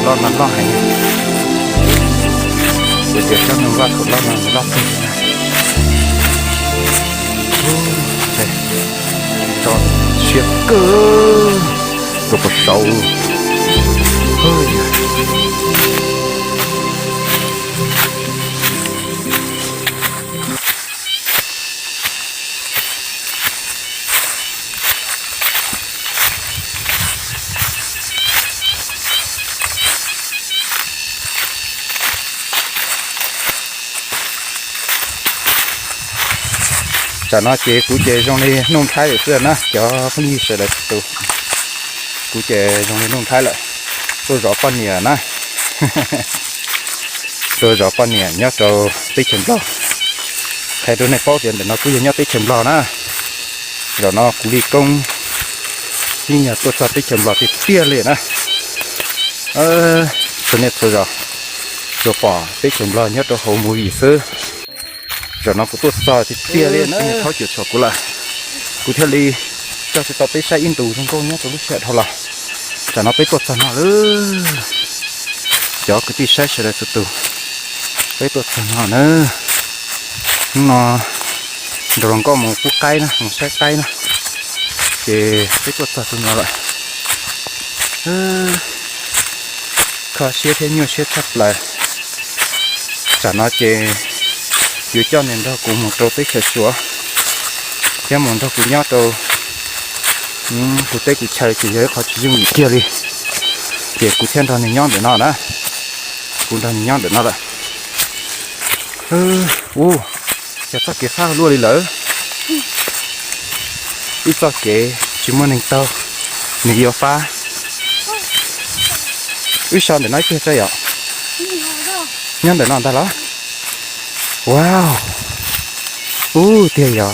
Loj no loj heev, ces tias tsob ntoo vaj khaum loj no loj kawg. Tso siab kawg, rau puas saud. Tsam no ces kuv ces zoo li Nuj Nplhaib lawm xwb na cov phooj ywg sawv daws txhua tus. Kuv ces zoo li Nuj Nplhaib lawm, tuaj zov poj niam na. Tuaj zov poj niam nyob rau teb chaws Nplog. Qhia rau nej paub tias ntawm no kuj yog nyob teb chaws Nplog na. Zaum no kuv li koob yeej yog tuaj txog teb chaws Nplog tiag tiag li na. Txhua niaj txhua zaus tsuas pom teb chaws Nplog nyob rau hauv movie xwb. Zaum no kuv tuaj txog tiag tiag li na, thaub cuam tshuam kuv lawm, kuv thiaj li coj tsis tau peb saib ib ntus zoo nkauj nyob rau lub sij hawm dhau los. Tsam no peb tuaj txog no lawm, cov kwv tij saib sawv daws txhua tus, peb tuaj txog no na. Hnub no nrog hluas nkauj mus pub qaib na, mus saib qaib na, ces peb tuaj txog txog no lawm. Kho siab thiab nyuaj siab tshaj plaws. Tsam no ces yuav coj nws nrog kuv mus rau teb chaws Suav thiab mus nrog kuv nyob rau kuv teb kuv chaw ces yog ib qho tsis yooj yim kiag li. Ces kuv thiaj nrog nws nyob ntawm no na, kuv nrog nws nyob ntawm no lawm. Ua cas txoj kev fab luaj li lawm, ib txoj kev tsis muaj neeg taug, nws yuav fab. Wb so ntawm no ib pliag tso yom, nyob ntawm no ntag los. Wow, ub tiag yog,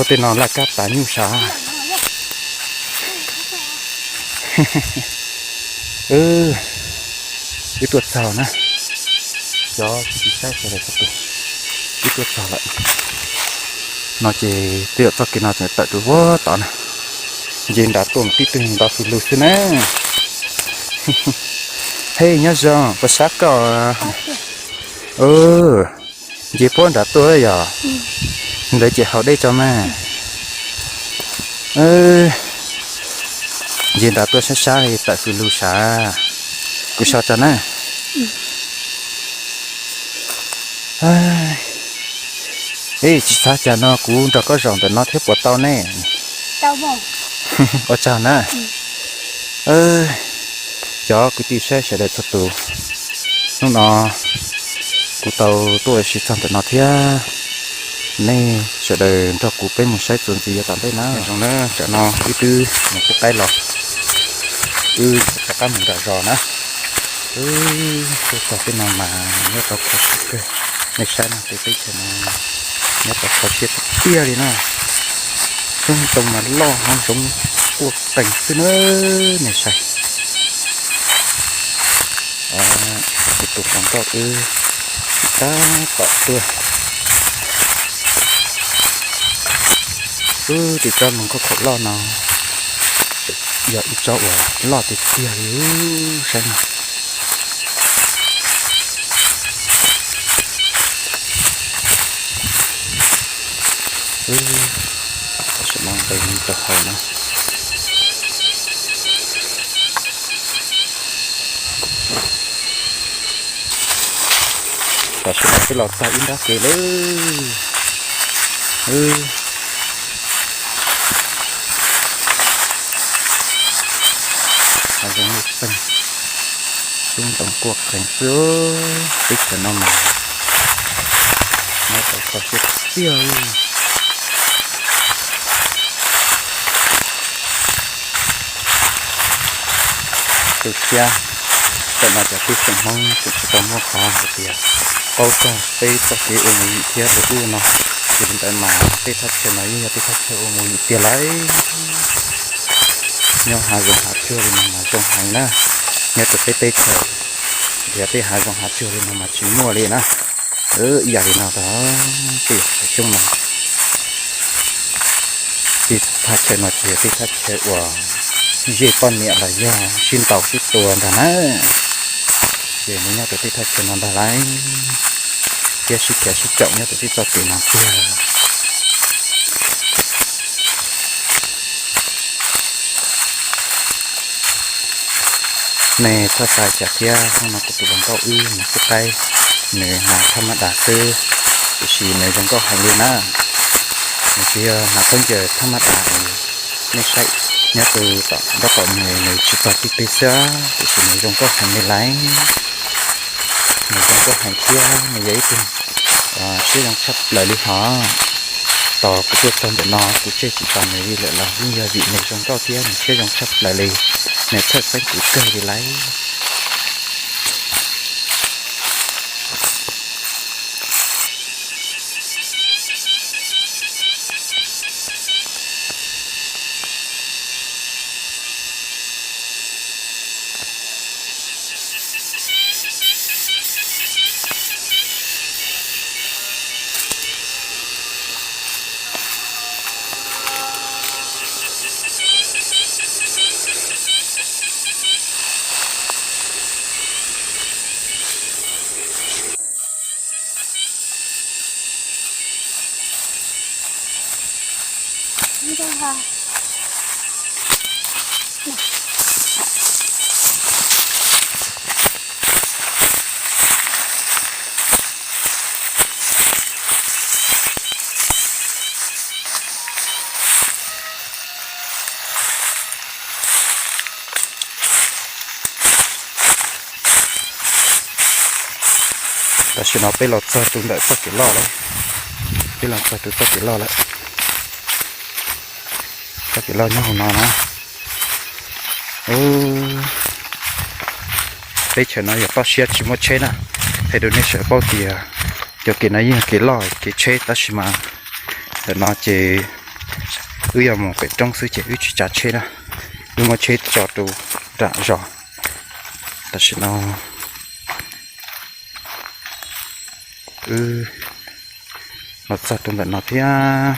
tej no laj kab tas nyuj sav. Wb tuaj txog na, cov kwv tij saib sawv daws txhua tus, wb tuaj txog lawm. No ces tej zaum txoj kev no tseem tawm rau puag tod na, nce nrad tuaj mus tib tug nto xu lug xwb na. Hej nyob zoo, puas sab koj? Nce puag nrad tuaj yog, ntawd ces haus dej tso mas. Nce nrad tuaj sab sab li tawm xu lug sav, kuv so tso na. Ej, tsis xav cas no kuv nrog koj zaum ntawm no thiab puas tau ne? Ua tsaug na. Cov kwv tij saib sawv daws txhua tus, hnub no kuv tau tuaj ua si txog ntawm no thiab, nej sawv daws nrog kuv peb mus saib txuas ntxiv yav tom ntej na. Zoo na, tam no wb twb mus pub qaib los, wb rov qab mus nram zos na. Wb tuaj txog tej no mas nyob tau kho siab kawg, nej saib no tej teb chaws no nyob tau kho siab tiag tiag li na. Xyoob ntoo mas loj hov zoov quaj qees xwb na, nej saib. Tus hluas nkauj wb tsis tab tom tuaj. Wb tim tsob mus nkauj khaum loj no yog ib tsob uas loj tiag tiag li, saib no. Tam sim no nqis rau hauv na. Tam sim no twb los txog ib nrab kev lawm. Hav zoov lub peeg, xyoob ntoo quaj qees xwb. Teb chaws no mas nyob tau kho siab tiag li. Tu siab, tam no cov tib xeem Hmoob tseem tsis tau muaj qhov hais tias paub txog peb txoj kev ua movie thiab ua ub no. Yog li ntawd mas tej thaj chaw no yeej yog tej thaj chaw ua movie tiag lauj. Nyob hav zoov hav tsuag li no mas zoo heev na. Nyob rau peb teb chaws, nrhiav tej hav zoov hav tsuag li no mas tsis muaj li na. Ib yam li no tag, tej xyoob no, tej thaj chaw no ces yog tej thaj chaw uas zej poj niam los yog sib ntaus sib tua ntag na. Ces nws nyob rau tej thaj chaw no ntag lauj, thiab sib khiav sib caum nyob rau tej txoj kev no tiag. Nej txhob xav cas thiab, hnub no kuv tus hluas nkauj wb mus xub qaib, nws hnav thaj maj das xwb, tiam sis nws zoo nkauj heev li na. Nws tsis yog hnav khaub ncaws thaj maj das li nej saib, nyob rau tom nraub qaum nws, nws tsis txog tib teg xwb, tiam sis nws zoo nkauj heev li lauj. Nws zoo nkauj heev thiab nws yog ib tug siab zoo tshaj plaws li hos. Tos kuv tuaj txog ntawm no kuv tseg tsis tau nws li lawm los yeej yog vim nws zoo nkauj thiab nws siab zoo tshaj plaws li, nws txhawj xeeb kuv kawg li lauj. Tam sim no peb los txog rau ntawm txoj kev loj lawm, peb los txog rau txoj kev loj lawm. Txoj kev loj nyob hauv no na. Teb chaws no yog toj siab tsis muaj tsheb na. Qhia rau nej sawv paub tias cov kev no yeej yog kev loj kev tsheb tab sis mas ntawm no ces wb yog mus pem roob xwb ces wb tsis tsav tsheb na, wb muab tsheb tso rau nram zos. Tam sim no wb los txog rau ntawm no thiab,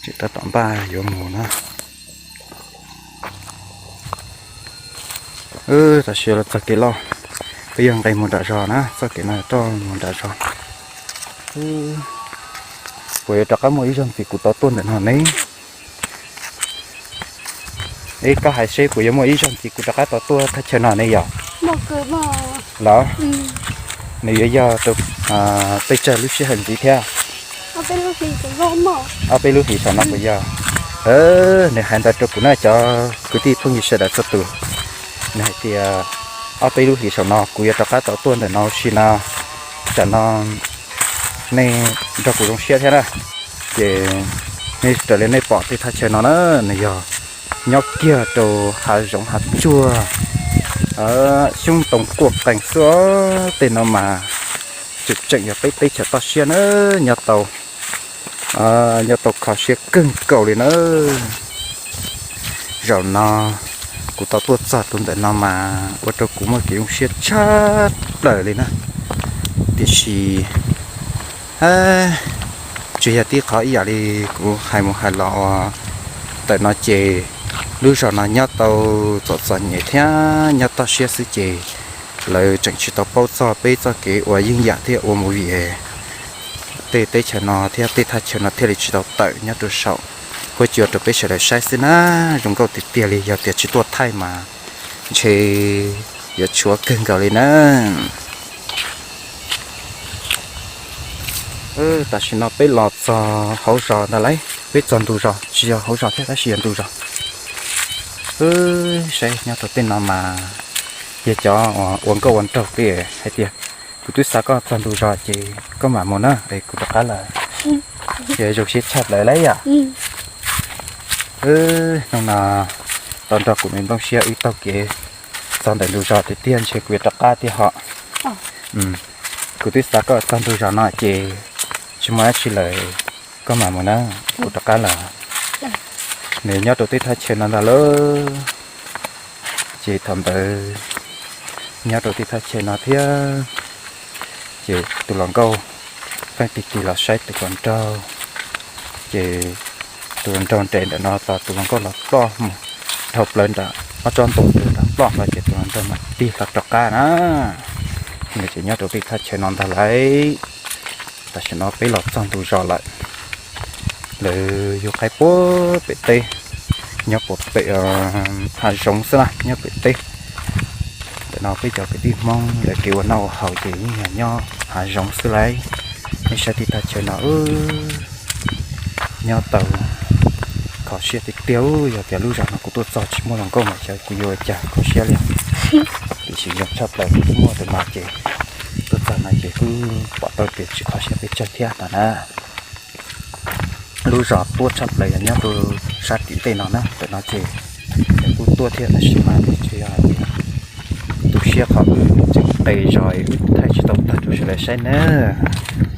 tseem tab tom npaj yuav mus na. Tam sim los txog kev loj, peb yog nqes mus nram zos na, txoj kev no roj mus nram zos. Puas yuav rov qab muaj ib zaug ntxiv kuv tau tuaj ntawm no ne? Ib koj hais seb puas yuav muaj ib zaug ntxiv kuv rov qab tau tuaj thaj chaw no ne yom? Los nws yuav yog rau peb tsawg lub sij hawm ntxiv thiab? Ob peb lub hlis saum no puas yog? Nws hais ntawd rau kuv na, cov kwv tij phooj ywg sawv daws txhua tus. Nws hais tias ob peb lub hlis saum no kuv yuav rov qab tau tuaj ntawm no ua si no, tsam no nej nrog kuv zoo siab thiab na. Ces nej raws li nej pom tej thaj chaw no na, nws yog nyob kiag rau hav zoov hav tsuag, xyoob ntoo kuaj qees xwb. Tej no mas tseem tseem yog peb teb chaws toj siab na, nyob tau, nyob tau kho siab kawg nkaus li na. Zaum no kuv tau tuaj txog rau ntawm no mas ua rau kuv muaj kev zoo siab tshaj plaws li na. Tiam sis tsis yog tib qhov ib yam li kuv hais mus hais los uas ntawm no ces lub zos no nyob tau txom txom nyem thiab nyob toj siab xwb ces lawv tseem tsis tau paub txog peb txoj kev ua yeeb yam thiab ua movie tej teb chaws no thiab tej thaj chaw no thiaj li tsis tau tawm nyob rau saum huab cua rau peb sawv daws saib xwb na. Zoo nkauj tiag tiag li, yog tias tsis tuaj thaij mas ntshe yuav tshuav kawg nkaus li na. Tam sim no peb los txog hauv zos ntag lauj, peb txog ntu zos, tsis yog hauv zos thiab tab sis yog ntu zos. Saib nyob rau tej no mas yog cov ua nkauj ua nraug tiag hais tias, kuv twb xa koj txog ntu zos ces koj mam mus na es kuv rov qab lawm. Ces zoo siab tshaj plaws lauj yom. Hnub no tau nrog kuv me nplooj siab wb taug kev txog ntawm ntug zos tiag tiag ntshe kuv yuav rov qab tiag hos. Kuv twb xa koj txog ntug zos no ces tsis muaj dab tsi lawm, koj mam mus na, kuv rov qab lawm. Nws nyob rau tej thaj chaw no ntag lauj. Ces thaum ntawd nyob rau tej thaj chaw no thiab, ces tus hluas nkauj pheej tig tig los saib tus hluas nraug. Ces tus hluas nraug nres ntawm no tos tus hluas nkauj los ploj mus. dhau plaws nram ob tsob ntoo ntawd nram ploj hlo ces tus hluas nraug mas tig hlo rov qab na. Nws tseem nyob rau peb thaj chaw no ntag lauj. Tam sim no peb los txog ntu zos lawm, lawv yug qaib puag pem teb, nyob puag pem hav zoov xwb na, nyob pem teb. Ntawm no peb cov kwv tij Hmoob lawv kev ua noj ua haus ces yeej yog nyob hav zoov xwb lauj. Nej saib tej thaj chaw no, nyob tau kho siab tiag tiag. Yog tias lub zos no kuv tuaj txog tsis muaj hluas nkauj mas xyov kuv yuav ua cas, kho siab li. Tiam sis zoo tshaj plaws kuv twb muaj tus no ces tuaj txog no ces kuj pom tau tias tsis kho siab pes tsawg thiab no na. Lub zos tuab tshaj plaws yog nyob rau sab tim tej no na, ntawm no ces kuj tuaj thiab tab sis mas nws tsuas yog hais tias tu siab qhov wb tseem qis zog wb thaij tsis tau tag rau sawv daws saib nawb.